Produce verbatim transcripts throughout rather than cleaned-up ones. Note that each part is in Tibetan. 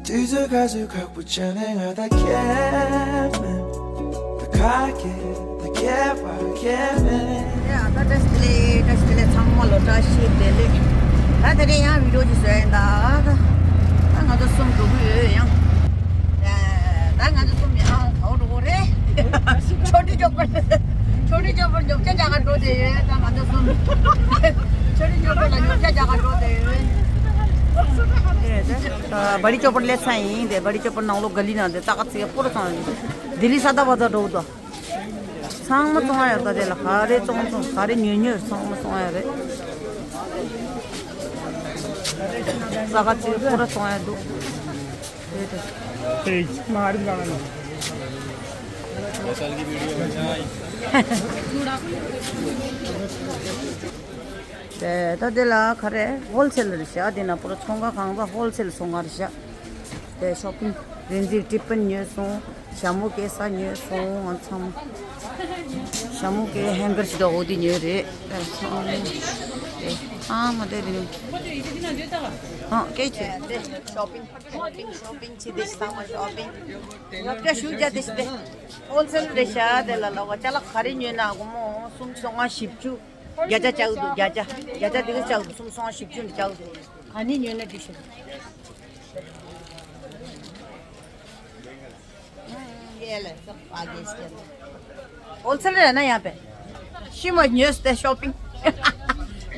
དུས་ཚོད་ག་ཚོད་ཁག་པོ་བྱས་ནས་ང་ད་ཁྱེད་མིན། ད་ག་གེ་ད་ཁྱེད་པ་ཁྱེད་མིན། ཡ་ད་བཀྲ་ཤིས་བདེ་ལེགས། བཀྲ་ཤིས་བདེ་ལེགས། ཚང་མ་ལོ་བཀྲ་ཤིས་བདེ་ལེགས། ད་དེ་རིང་ཡང་བི་ཌིའོ་ཅིག་བཟོས་ཡིན་ད། ད་ང་ཚོ་གསུམ་འགྲོ་གི་ཡོད་ཡང་། ད་ང་ཚོ་གསུམ་ཡང་ག་པར་འགྲོ་གི་རེད། ཆོ་འཕྲུལ་ཅོ་པར། ཆོ་འཕྲུལ་ཅོ་པར་ཉོ་ཆ་རྒྱག་ག་འགྲོ་བསྡད་ཡོད། ད་ང་ཚོ་གསུམ་ཆོ་འཕྲུལ་ཅོ་པར་ལ་ཉོ་ཆ་རྒྱག་ག་འགྲོ་བསྡད་ཡོད། ཨ་བ་རི་ཅོ་པར་སླེབས་ཚར་ཡིན། དེ་བ་རི་ཅོ་པར་ནང་ལོགས་ག་ལི་ནང་དེ་ཙག་ཙིག་པོ་ར་ཚང་ཡོད། ལྡི་ལི་ས་ད་བ་ཛར་འགྲོ་འདུག་ཚང་མ་བཙོང་ཡ་ཡོད། ད་དེ་ལ་ག་རེ་བཙོང་བཙོང་ག་རེ་ཉོས་ཉོས་ཚང་མ་བཙོང་ཡ་རེད། ཙག་ཙིག་པོ་ར་བཙོང་ཡ་འདུག་དེ་དེ། དེ་མ་རིག་ལ་ནི། དེ་ད་དེ་ལ་ག་རེ་ཧོལ་སེལ་རེད་ཤག་དེ་ན་པོ་ར་ཚོང་ཁང་གང་ཚང་ཧོལ་སེལ་ཚོང་ཁང་རེད་ཤག་དེ་ཤོ་པིང་རིན་འཛིན་ཊི་ཕན་ཉོས་སོང་། ཞྭ་མོ་སྐྱེ་ས་ཉོས་སོང་། ང་ཚང་མ་ཞྭ་མོ་སྐྱེ་ཧེང་གར་ཞིག་འདུག་འོ་དེ་ཉོས་རེད། དེ་ཚང་མ་དེ་ཚང་མ་དེ་རེད། ཨ་སྐད་ཆ་དེ་ཤོ་པིང་ཤོ་པིང་ཤོ་པིང་བྱེད་དེ་ཚང་མ་ཤོ་པིང་ཡོད་ཀྱང་ཞུ་རྒྱ་དེ་ཞིག་དེ་ཧོལ་སེལ་རེད་ཤག་དེ་ལ་ལ་བ་ཅ་ལག་ག་རེ་ཉོས་ན་སྒོར་མོ་སུམ་ཅུ་སོ་ལྔ་བཞི་བཅུ་བརྒྱ་ཆ་བཅའ་གི་འདུག་བརྒྱ་ཆ་བརྒྱ་ཆ་དེ་ག་བཅའ་གི་འདུག་སུམ་ཅུ་སོ་ལྔ་བཞི་བཅུ་འདི་བཅའ་གི་འདུག་ག་ནས་ཉོས་ན་འགྲིག་ཤག ये ले, सब आगे इसके अंदर। होलसेल है ना यहाँ पे? ཤི་མ་ཉོས་ཏེ་ཤོ་པིང་།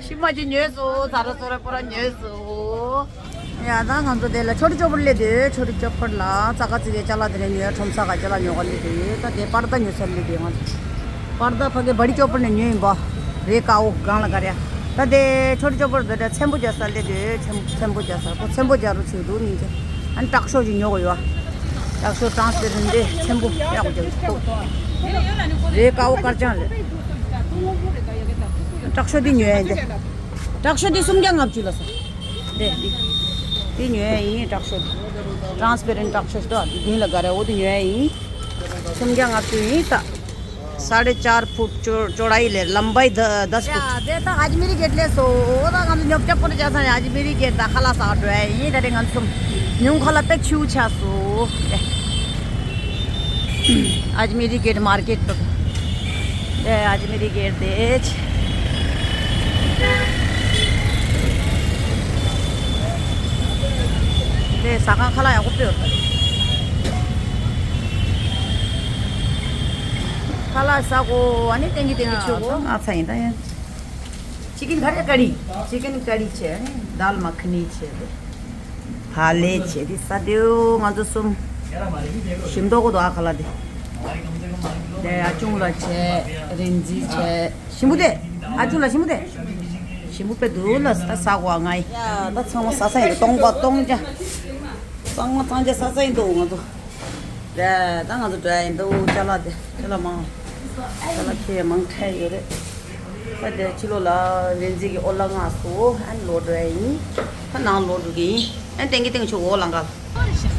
ཤི་མ་ཅིག་ཉོས་སོང་། ཚ་ར་ཚོ་ར་པོ་ར་ཉོས་སོང་། ཡ་ད་ང་ཚོ་དེ་ལ་ཆོ་འཕྲུལ་ཅོ་པར་སླེབས་དུས་ཆོ་འཕྲུལ་ཅོ་པར་ལ་ཙག་ཙིག་གི་ཅ་ལག་དེ་རིང་ཉོས། ཁྲོམ་ས་ག་ཅ་ལག་ཉོ་ག་སླེབས་དུས་ད་དེ་པར་ད་ཉོ་ས་སླེབས་དུས་ང་ཚོ་པར་ད་ཕ་གི་བ་རི་ཅོ་པར་ནས་ཉོས་ཡིན་པ། རེད་ཀའོ་གང་ལ་ག་རེ། ད་དེ་ཆོ་འཕྲུལ་ཅོ་པར་དེ་འདྲ་ཚེམ་བུ་རྒྱག་ས་སླེབས་དུས་ཚེམ་ཚེམ་བུ་རྒྱག་ས་ཁོ་ཚེམ་བུ་རྒྱག་རོགས་བྱེད་འདུག་སྙིང་རྗེ། ཨ་ནི་དྲག་ཤོས་ཅིག་ཉོ་དགོས་ཡོད། དྲག་ཤོས་ཊྲན་སི་པེ་རེན་ཊི་ཚེམ་བུ་ཡག་པོ་རྒྱག་ཐུབ། རེད་ཀའོ་དཀར་ལྗང་རེད། དྲག་ཤོས་འདི་ཉོ་ཡ་ཡིན་ཏེ། དྲག་ཤོས་འདི་སུམ་བརྒྱ་ལྔ་བཅུ་ལ་ས། རེད་འདི། འདི་ཉོ་ཡ་ཡིན་དྲག་ཤོས་འདི། ཊྲན་སི་པེ་རེན་ཊི་དྲག་ཤོས་ཤིག་འདུག་འདི་མདུན་ལ་ག་རེ་འོ་འདི་ཉོ་ཡ་ཡིན། སུམ་བརྒྱ་ལྔ་བཅུ་ཡིན་ད། साढ़े चार फुट चौ- चौड़ाई ले, लंबाई द- दस फुट। ཡ་དེ་ད་ཨ་ཇ་མི་རི་གེ་ཊི་སླེབས་སོང་། འོ་ད་ང་ཚོ་ཉོ་ཆ་པོ་ཏོ་བྱས་ཚར་ནས་ཨ་ཇ་མི་རི་གེ་ཊི་ད་ཁ་ལག་ཟ་འགྲོ་ཡ་ཡིན། ད་རེས་ང་ཚོ་ཉུང་ཁ་ལག་དཔེ་ཆེ་བོ་ཆགས་སོང་། ཨ་ཇ་མི་རི་གེ་ཊི་མར་ཀེ་ཊི་དུ། དེ་ཨ་ཇ་མི་རི་གེ་ཊི་དེ་ཆེ། དེ་ཟ་ཁང་ཁ་ལག་ཡག་པོ་དཔེ་ཡོད་རེད། ཁ་ལག་ཟ་གོ་ཨ་ནི་ཏན་གི་ཏན་གི་ཆོས་གོ་ང་ཚ་ཡིན་ད་ཡིན། ཅི་ཀན་ཁ་རི་ཀ་རི། ཅི་ཀན་ཀ་རི་བྱས། ཨ་ནི་དཱལ་མ་ཁི་ནི་བྱས་ཏེ། ཕ་ལེ་བྱས་ཏེ་ས་དེའུ་ང་ཚོ་གསུམ། ཞིམ་མདོག་གོ་དོ་ཨ་ཁ་ལག་དེ། དེ་ཨ་ཅུང་ལ་བྱས། རིན་འཛིན་བྱས། ཞིམ་པོ་དེ། ཨ་ཅུང་ལ་ཞིམ་པོ་དེ། ཞིམ་པོ་དཔེ་འདུག་ལ་ད་ཟ་གོ་ང་ཡི། ཡ་ད་ཚང་མ་ཟ་ས་ཡིན་སྟོང་པ་སྟོང་རྒྱ། གཙང་མ་གཙང་རྒྱ་ཟ་ས་ཡིན་འདུག་ང་ཚོ། ད་ད་ང་ཚོ་འགྲོ་ཡ་ཡིན་འདུག་ཅ་ལག་དེ་ཅ་ལག་མང་། ཅ་ལག་ཁྱེར་མང་ཁྲལ་ཡོད་རེད། ད་དེ་ཕྱི་ལོགས་ལ་རིན་འཛིན་གྱི་ཨོ་ལ་ང་སོ་ཨན་ལོག་འགྲོ་ཡ་ཡིན། ད་ནང་ལོག་འགྲོ་གི་ཡིན། ཨན་ཏན་གི་ཏན་ཆུ་འོ་ལང་ག་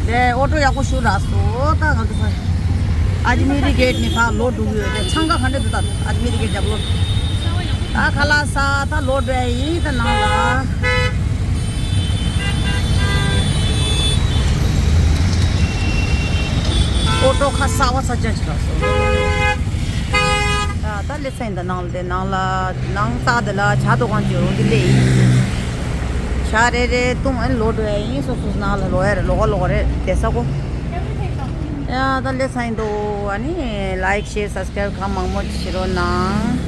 དེ་ཨོ་ཊོ་ཡག་པོ་ཞུ་རག་སོ། ད་ང་ཚོ་ཨ་ཇ་མི་རི་གེ་ཊི་ནས་ཕར་ལོག་འགྲོ་གི་ཡོད་རེད། འཚང་ཁ་ག་འདྲ་འདུག་ད་ཨ་ཇ་མི་རི་གེ་ཊི་རྒྱབ་ལོགས། ད་ཁ་ལག་ཟ་ད་ལོག་འགྲོ་ཡ་ཡིན། ད་ནང་ལ་ཨོ་ཊོ་ཁ་གསར་པ་ས་ཆ་ཞིག་རག་སོང་། ད་ད་སླེབས་ས་ཡིན། ད་ནང་ལ་དེ་ནང་ལ་ནང་ས་དེ་ལ་ཇ་དོ་གང་ཅིག་ཡོང་གི་སླེབས་ཡིན། ཇ་རེ་རེ་བཏུང་ཨན་ལོག་འགྲོ་ཡ་ཡིན། སོ་སོ་ནང་ལ་ལོག་ཡ་རེད། ལོག་ག་ལོག་ག་རེད་དེ་ས་གོ། ཡ་ད་སླེབས་ས་ཡིན་འདུག་ཨ་ནི་ལའིཀ་ཤེར་སབ་སི་ཀ་རའིབ་གང་མང་མང་ཅིག་བྱེད་རོགས་གནང་།